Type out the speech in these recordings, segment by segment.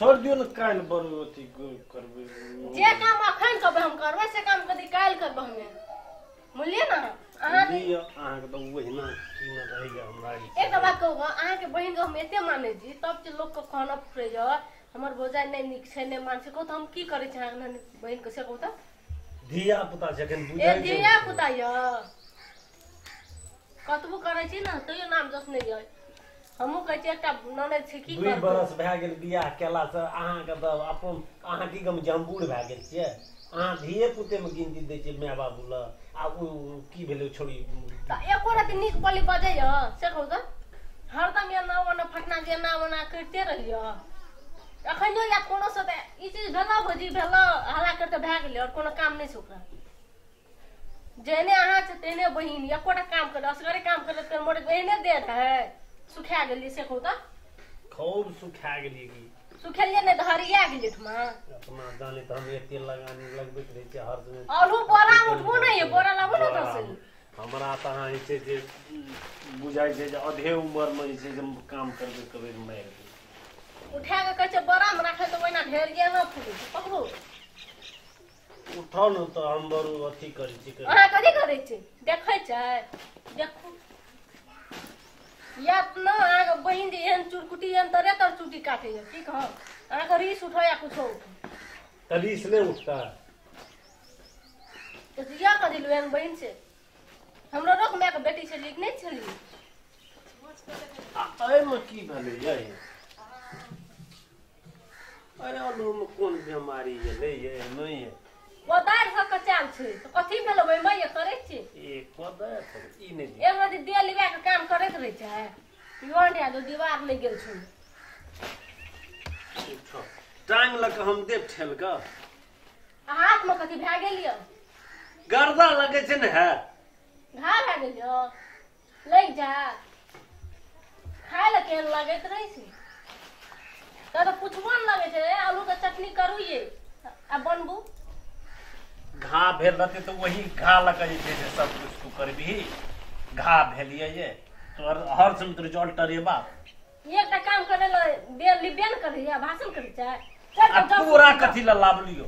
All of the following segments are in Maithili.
छोड़ दियो न काल्हि बरू अथी करबै जे काम अखन कहबै हम करबै से काम कथी काल्हि करबै हमे बुझलियै ने। अहाँ लिअ अहाँके तऽ ओहिना की न रहैया हमरा। एक बात कहू अहाँके बहिन के हम एते मानै छी तब जे लोक के कहना फुरैया हमर भौजाइ नहि नीक छै नहि मान छै कहू तऽ हम की करै छी अहाँके बहिन के से कहू तऽ। धिया पुता छै एखन बुझै ए धिया पुता यऽ कतबो करै छी ने तैयो नाम जस नहि यऽ। हमहूँ कहै छी एकटा ननैद छै की 2 बरस भए गेल बियाह केलासँ अहाँके तऽ अपन अहाँ की गम जे हम बूढ़ भए गेल छियै अहाँ धिये पुतेमे गिनती दै छियै माय बाबू लए आ ओ की भेलै छोड़ी तऽ एको रति नीक बोली बजैया से कहू तऽ हरदम एना ओना फटना के एना ओना करिते रहिय अखनियो या कोनो से तऽ ई चीज भेलौ भौजी भेलौ हल्ला करिते भए गेलै आओर कोनो काम नहि छै ओकरा। जेहने अहाँ छै तेहने बहिन एकोटा काम करे असगरे काम करे तऽ मोर एहने देह रहै सुखा गेलियै से कहू तऽ। खूब सुखा गेलियै की सुखेलियै नहि तऽ हरिया गेलियै ठमा। अपना जाने तऽ हम एते लगानी लगबैत रहै छियै हर समय। आलू बोरा उठबो नहि ये बोरा लाबू ने ओतऽ से। हमरा तऽ अहाँ जे छै से बुझाइ छै जे अधे उमरमे जे छै से काम करबै करबै मारि देबै। उठा कऽ कहै छै बोरामे राखै तऽ ओहिना ढेरिया नहि फूलै छै पकड़ू। उठाउ ने तऽ हम बरू अथी करै छी। अहाँ कथी करै छी देखै छै देखू या न अहाँके बहिन जे एहन चुरकुटी एहन तरे तर चुटी काटैया की कहब अहाँके रीस उठो या कुछो उठो तऽ रीस नहि उठता तऽ या कथी लू एहन बहिन छै हमरो रोक मायके बेटी छलियै कि नहि छलियै। आ एहिमे की भेलै यै अरे आलूमे कोन बेमारी एलै यै नहि यै कोदारि सब कचाल छै तऽ कथी भेलै ओहिमे ये करै छी ए कोदारि सब ई नहि एक रति देह लिबा के काम करैत रहै छै युवन जो दीवार नहि गेल छौ। टांग लऽ कऽ हम देब ठेल कऽ। हाथ में कथी भए गेल यऽ गर्दा लगै छै ने है घा भए गेल यऽ लागि जा खाय लए केहन लगैत रहै छै तऽ पुछबो ने लगै छै आलू के चटनी करू ये आ बनबू। घा भेल रहतै तऽ वही घा लऽ कऽ जे छै से सब कुछ तू करबिही घा भेलियै ये तोहर हर समय तोर जल टरेबा। एकटा काम करे लए देह लिबे ने करैया भाषण करै छै। पूरा कथी लए लाबलियो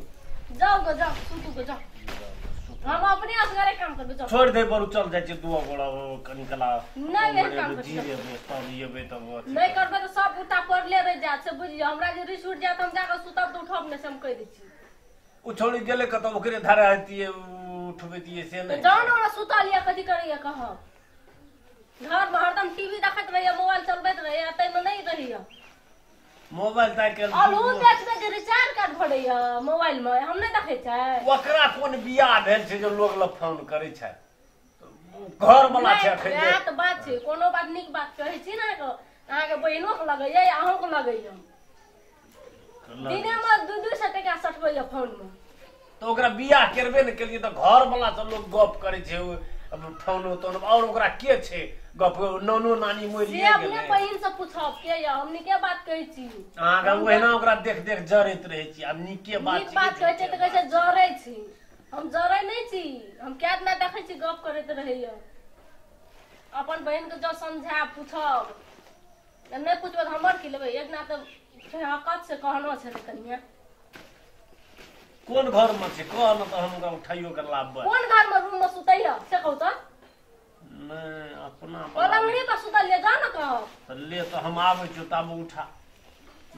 जाउ गो जाउ सुतू गो जाउ हम अपने असगरे काम करबै जाउ छोड़ि दे बरू चल जाइ छियै दुओ गोड़ा कनि कला नहि एहन काम जीरेबै तब एबै तब नहि करबै तऽ सब बूटा पड़ले रहि जायत से बुझियौ। हमरा जे रिस उठि जायत हम जाकऽ सुतब तऽ उठब नहि से हम कहि दै छी। ओ छोड़ी गेलै कतऽ ओकरे धारा हेतियै उठबैतियै से नहि जाउ ने हमरा सुतल यऽ कथी करैया कहब घरमे हरदम टीवी देखैत रहैया मोबाइल चलबैत रहैया ताहिमे नहि रहैया मोबाइल तऽ आइ काल्हि आलू बेच बेच रिचार्ज कार्ड भरैया मोबाइल मे हम नहि देखै छै। ओकरा कोन बियाह भेल छै जे लोग लग फोन करै छै घर वाला छै अखन वएह तऽ बात छै। कोनो बात नीक बात कहै छी ने अहाँके बहिनो के लगैया अहूँ के लगैया दिनेमे 200-200 टका सटबैया फोन मे तऽ ओकरा बियाह करबे ने केलियै तऽ घर वाला सब लोग गप करै छै फोनो तोन और ओकरा के छै गप नानो नानी मरि गेलै अपने बहिन से पूछब के या हम नीके बात कहै छी अहाँके ओहिना ओकरा देख देख जरैत रहै छी आब नीके बात नीक बात कहै छै तऽ कहै छै जरै छी हम जरै नहि छी हम कए दिना देखै छी गप करैत रहैया। अपन बहिन के जँ समझायब पूछब नहि पूछबै तऽ हमर की लेबै एक दिना तऽ हकत से कहनो छलै कनिया। कोन घर में छै कह न तऽ हम ओकरा उठाइयो के लाबबै। कोन घर में रूम में सुतैया से कहू तऽ नहि अपना पलंगड़ी पर सुतल ये जा न कहब तऽ ले तऽ हम आबै छियौ ताबे उठा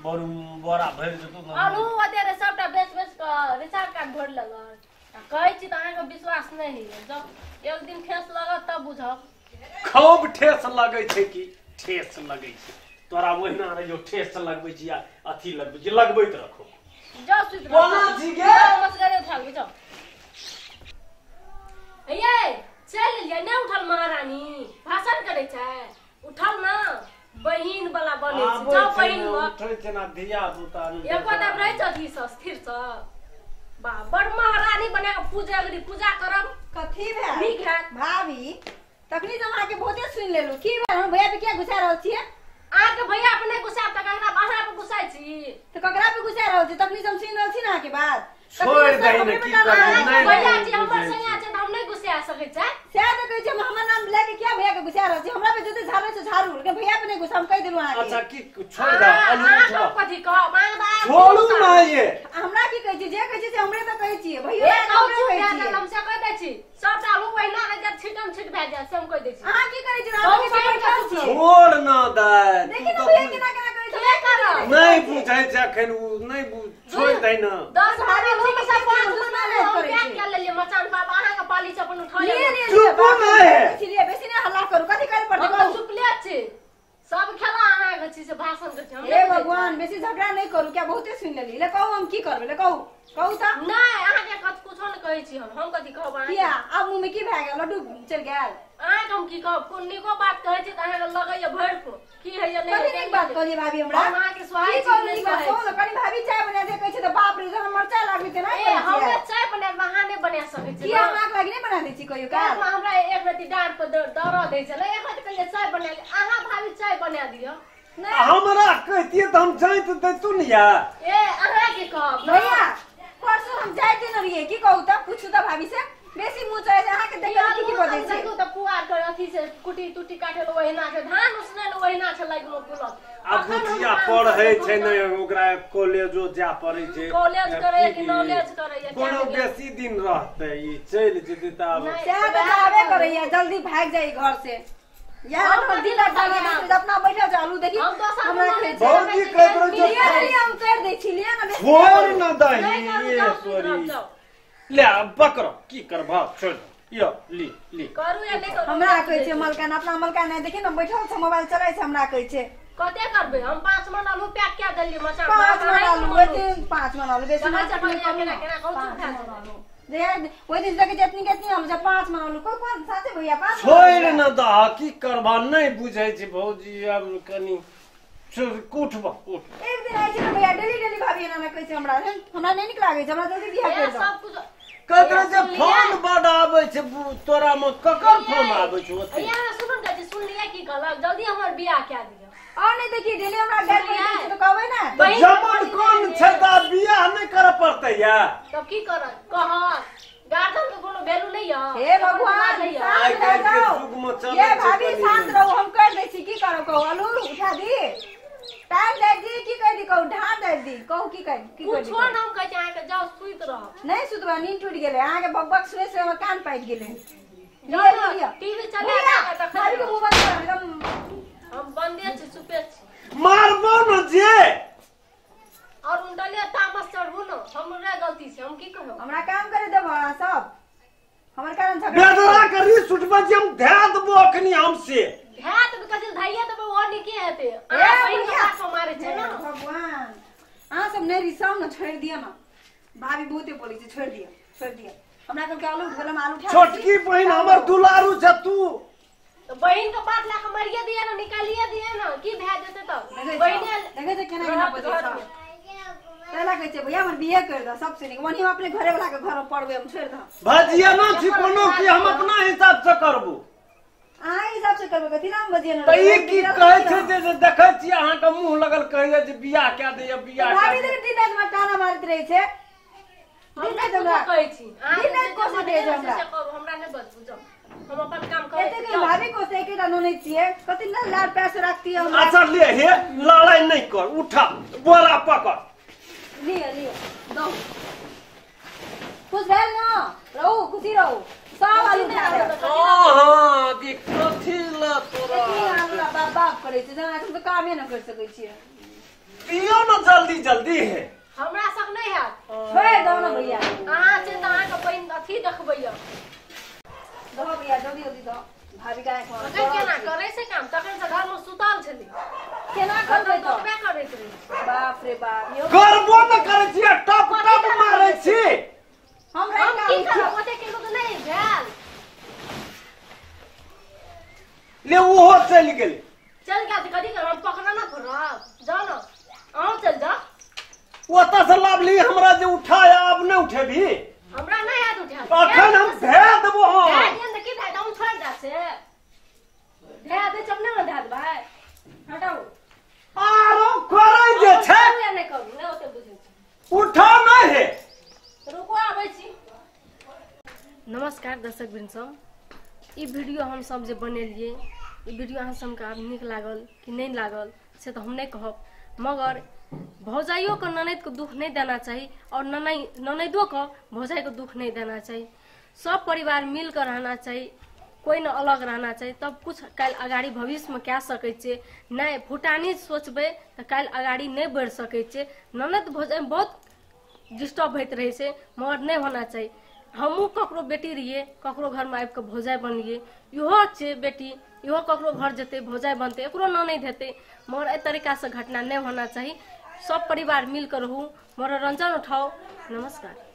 बरू बोरा भरि जेतौ ने आलू ओते रे सबटा बेच बेच कऽ रिचार्ज कार्ड भरि लेलक आ कहै छी तऽ अहाँके विश्वास नहि होइया जब एक दिन ठेस लगत तब बुझब। खूब ठेस लगै छै कि ठेस लगै छै तोरा ओहिना रहियो ठेस लगबै छी आ अथी लगबै छी लगबैत रखो। जाउ सुति रहू। कोना छी गे? मसगरे उठा लेबै जाउ। ये चलि एलियै नहि उठल महारानी भाषण करै छै उठल न बहिन वाला बनै छै जाउ बहिन मे उठै छै ना धिया पुता एको टाइम रहै छै अथी से स्थिर से बा बड़ महारानी बना के पूजा करी पूजा करब कथी भेल नीक हैत। भाभी तखनी तऽ अहाँके बहुते सुनि लेलहुँ की भेल हम भैया पे किया घुसा रहल छियै? अहाँके भैया पे नहि घुसायब तऽ ककरा अहाँ पे घुसाइ छी तऽ ककरा पे घुसा रहल छी तखनी हम सुनि रहल छी ने अहाँके बात छोड़ि दही ने की करबै भैया जी हमर संगे छै तऽ हम नहि घुसा सकै छै सएह तऽ कहै छी हमर नाम लए के किया भैया के घुसा रहल छी हमरा पे जते झाड़ै छै झाड़ू लेकिन भैया पे नहीं घुसा हम कहि देलु अहाँ के। अच्छा की छोड़ दे आलू उठा कथि कहब छोड़ू ना ये हमरा की कहै छी जे कहै छी से हमरे त कहै छी भैया हमरे कहै छी हम से कहि दै छी सबटा आलू पहिना रह जात छिटम छिट भए जात से हम कहि दै छी। अहाँ की करै छी अहाँ के बैठल छी छोड़ ना दे देखि न भैया केना केना कहै छी नहीं बुझै छै अखन उ नहीं बुझ छोड़ दे ना 10 भाभी लोग सब 5 मना ले हम क्या ले लिए मचान बाबा अहाँ के पाली से अपन उठा ले चुप ना है इसलिए बेसी ने हल्ला करू कथि करे पड़तै हम चुपले छी सब खेला अहाँ के छी से भाषण के छी हम। हे भगवान बेसी झगड़ा नहीं करू क्या बहुते सुन लेली ले कहू हम की करबै ले कहू कहू त नहीं अहाँ के कत कुछो न कहै छी हम कथि कहब अहाँ किया आब मुंह में की भए गेल लड्डू चल गेल अहाँ के हम की कहब कोन नीको बात कहै छी त अहाँ के लगैया भरि को की हैया नहीं कथि नीक बात कहलियै भाभी हमरा हम अहाँ के सुहाय छी नहीं बात कहू न कनी भाभी चाय बना दे कहै छी त बाप रे जहन मरचा लागै छै ना ए हमरा चाय बना अहाँ नहीं बना सकै छी किया हमरा के लागी नहीं बना दै छी कहियो का हमरा एक रति डाँट पर दरा दै छलै एक रति कहलियै चाय बना अहाँ भाभी चाय बना दियौ हमरा कहतियै त हम जाइत दैतु न या ए अहाँ के कहब भैया परसों हम जाइते न रहियै की कहू त पूछू त भाभी से बेसी मुंह चढ़ै छै अहाँ के देखियौ की की बजै छै देखू त पुआर के अथी से कुटी टूटी काटे ल ओहिना छै धान उसने ल ओहिना छै लगलो पुलक आ बुचिया पढ़ै छै नै ओकरा कॉलेजो जा पड़ै छै कॉलेज करे कि नॉलेज करे कोनो बेसी दिन रहतै ई चलि जेतै त आब सएह त जाबे करैया जल्दी भाग जाइ घर से यार हम दिन रात अपना बैठल चालू देखी हमरा कहै छै भौजी कहैत रहै छै हम कर दै छी लिअ न छोड़ न दही ये सॉरी ले पकड़ की करबा छोड़ यो ली ली करू या नहीं करू हमरा कहै छै मलकान अपना मलकान नहीं देखी न बैठल छै मोबाइल चलै छै हमरा कहै छै कते करबै हम 5 मन आलू पैक के देलियै मचान 5 मन आलू ओते 5 मन आलू बेसी केना केना कहू चुप जे ओइ दिन देखै जितनी कितनी हम जे 5 मन आलू कोन कोन साथे भैया 5 छोड़ न दा की करबा नहीं बुझै छै भौजी आब कनी उठबा उठ एक दिन आइ छै न भैया डेली डेली भाभी एना न कहै छै हमरा हमरा नहीं नीक लागै छै हमरा जल्दी बियाह कर दो सब कुछ कहत रहे जे फोन बड आबै छै तोरा में ककर फोन आबै छै ओते भैया सुन के सुन लिया की कहलक जल्दी हमर बियाह कए दियौ और नहीं देखी डेली हमरा घर पर छै त कहबै ना जमन कोन छै त बियाह नहीं करे पड़तै या तब की करत कहत गार्जियन के कोनो वैल्यू नहीं है हे भगवान आइ काल्हि के युग में चलै ये भाभी शांत रहू हम कर दै छी की करब कहू आलू उठा दी टाइम दे दी की कह दी कहू ढार दे दी कहू की कह की कुछो न हम कहै छी अहाँ के जाउ सुति रहब नहीं सुतबा नींद टूट गेलै अहाँ के बकबक सुनै से हमर कान पाटि गेलै लिअ टीवी चला के भाभी के मुंह बंद कर एकदम हम बंदे छी चुपे छी मारबो न जे और उनटले तामस चढ़बू न हमरे गलती छै हम की कहब हमरा काम करे देब सब हमर कारण झगड़ा बेदरा करी सुटबा जे हम धै देबो अखनी हमसे धै देबो कथि धैया देबो और नीके हेतै अहाँ बहिन के बात मारे छै न भगवान अहाँ सब नहीं रिसाउ न छोड़ दिया न भाभी बहुते बोलै छै छोड़ दिया छोड़ दिया हमरा कहलकै आलू उठबे हम आलू उठा छोटकी बहिन हमर दुलारू छै तू तो बहिन के बात ला के मारिए दिया न निकालिए दिया न की भए जेतै तब बहिने देखै छै केना केना बजै छै पहला कहै छै भैया हमर बियाह कर दे सबसे नीक वही हम अपने घरे वाला के घर में पड़बै हम छोड़ दे भजिया न छी कोनो की हम अपना हिसाब से करबो अहाँ हिसाब से करबै कथी नाम बजिया न त ई की कहै छै जे देखै छी अहाँ के मुंह लगल कहैया जे बियाह कए दैया बियाह भाभी देख दिन रात में ताना मारैत रहै छै दिन रात हमरा कहै छी दिन रात कोसैत रहै छै हमरा हमरा नहि बजबू जाउ हम अपन काम करै एते के भाभी कोसै के टा नोनै छियै कथी न लाड़ पैसे राखती हमरा अच्छा ले हे लड़ाई नहीं कर उठा बोरा पकड़ लिअ लिअ दौ खुश भेल न रहू खुशी रहू सब आलू उठा देब हां की कथी ल तोरा एतनी आलू ला बाप बाप करै छै जेना हम तऽ कामे न कर सकै छियै दियौ न जल्दी जल्दी है हमरा सब नहीं हैत छोड़ि दौ न भैया अहाँ छै तऽ अहाँके बहिन अथी देखबैया दौ भैया जल्दी जल्दी दौ भाभी का तखन केना करै छै काम तखन से घर में सुतल छली केना करबै तऽ ओतबे करैत रही बाप रे बाप करबो न करै छी टप टप मारै छी हमरा की करब ओते केलो तऽ नहीं भेल ले ओहो चलि गेलै चल गेल तऽ कथी करब हम पकड़ा न पड़ब जाउ न अहूँ चलि जाउ ओतऽ से लाभली हमरा जे उठाया आब नहि उठेबी हमरा नहीं हाथ उठा अखन हम धै देबो हम धै दियन तऽ की भए हम छोड़ि दै से धै दे चपने न धै देबै हटाउ आरो करै जे छै नहि करू नहि ओते बुझै छी उठा नहि हे रुको आबै छी। नमस्कार दर्शक वृंद सब, ई वीडियो हम सब जे बनेलियै, ई वीडियो अहाँ सबके आब नीक लागल कि नहि लागल से तऽ हम नहि कहब, मगर भौजाइयोके ननैदके दुख नहि देना चाही और ननैदोके भौजाइके दुख नहि देना चाही। सब परिवार मिलकर रहना चाही, कोई न अलग रहना चाही, तब कुछ काल्हि अगाड़ी भविष्यमे कए सकै छियै। नहि फुटानी सोचबै तऽ काल्हि अगाड़ी नहि बढ़ि सकै छियै। ननद भौजाइमे बहुत डिस्टर्ब होइत रहै छै, मगर नहि होना चाही। हमहूँ ककरो बेटी रहियै, ककरो घरमे आबि कऽ भौजाइ बनलियै, इहो छै बेटी, इहो ककरो घर जेतै भौजाइ बनतै, एकरो ननैद हेतै, मगर एहि तरीकासँ घटना नहि होना चाही। सब परिवार मिलकर रहू, मनोरंजन उठाओ। नमस्कार।